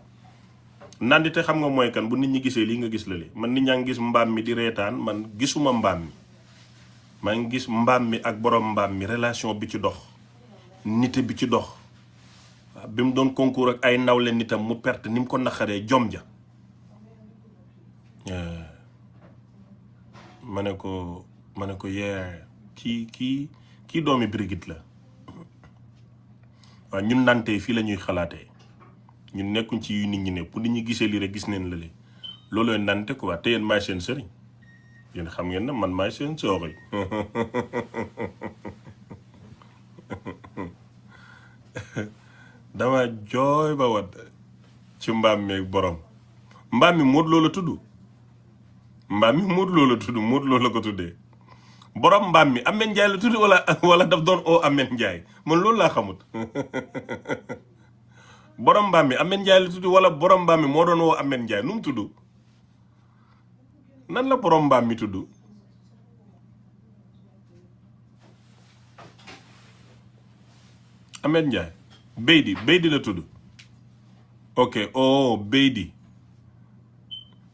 nandite xam nga mooy kan bu nit ñi gisee lii nga gis la li man nit ñaa ngi gis mbaam mi di reetaan man gisuma mbaam mi maa ngi gis mbaam mi ak borom mbaam mi relation bi ci dox nite bi ci dox waaw bi mu doon concours ak ay nawle nitam mu perte ni mu ko naqaree jom ja ma ne ko yee kii doomi Brigitte la waaw ñun nante fii la ñuy xalaatee ñun nekkuñ ci yu nit ñi ne pour nit ñi gisee lii rek gis neen la li loolooy nante quoi te yéen maay seen sëriñ yéen xam ngeen ne man maay seen sooxi dama jooy ba wat ci mbaam mi borom mbaam mi Modou Lo la tudd Modou Lo la ko tuddee borom mbaam mi Ameth Ndiaye la tudd wala daf doon oo Ameth Ndiaye man loolu laa xamut borom mbaam mi Ameth Ndiaye la tudd wala borom mbaam mi moo doon woo Ameth Ndiaye nu mu tudd nan la borom mbaam mi tudd Ameth Ndiaye Beydi la tudd ok Beydi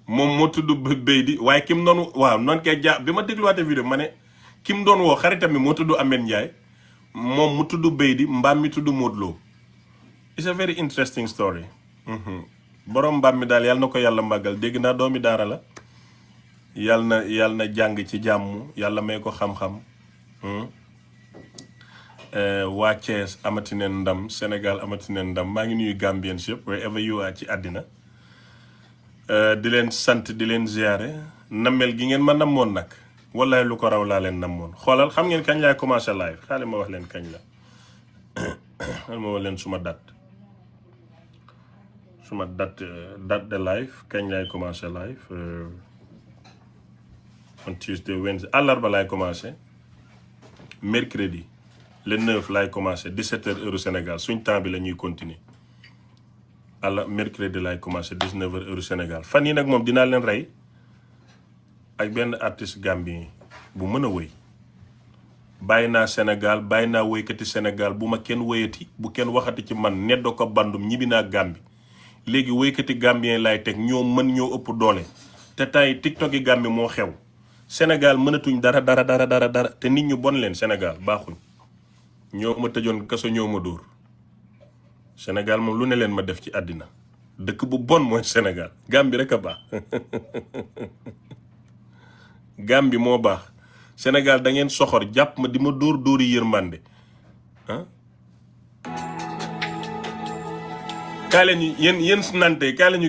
moom moo tudd Beydi waaye kim doon waaw noonu kay bi ma dégluwaate vidéo ma ne kim doon woo xaritam mi moo tudd Ameth Ndiaye moom mu tudd Beydi mbaam mi tudd Modou Lo it's a very interesting story borom mbaam mi daal yàlla na ko yàlla màggal dégg naa doomi daara la yàlla na jàng ci jàmm yàlla may ko xam-xam waa Thiès amati neen ndam Sénégal amati neen ndam maa ngi nuyu Gambians yëpp wherever you are ci àddina di leen sant di leen ziare nammel gi ngeen ma namoon nag wallaay lu ko raw laa leen namoon xoolal xam ngeen kañ laay commencé live xaale ma wax leen kañ la xaale ma wax leen suma date de live kañ laay commencé live on Tuesday Wednesday àllarba laay commencé mercredi le 9 laay commencé 17h heure Sénégal suñ temps bi la ñuy continuer mercredi laay commencé 19h heure Sénégal fan yi nag moom dinaa leen rey ak benn artiste gambien bu mën a wëy bàyyi naa Sénégal bàyyi naa wëykati Sénégal bu ma kenn wëyati bu kenn waxati ci man neddo ko bandum ñibbi naa Gambi léegi wëykati gambien laay teg ñoo mën ñoo ëpp doole te tay TikTok yi Gambi moo xew Sénégal mënatuñ dara te nit ñu bon leen Sénégal baaxuñ ñoo ma tëjoon kaso ñoo ma dóor Sénégal moom lu ne leen ma def ci àddina dëkk bu bon mooy Sénégal Gambi rek a baax Gambi moo baax Sénégal da ngeen soxor jàpp ma di ma dóori yërmande ah kaay leen yéen nante kaay leen ñu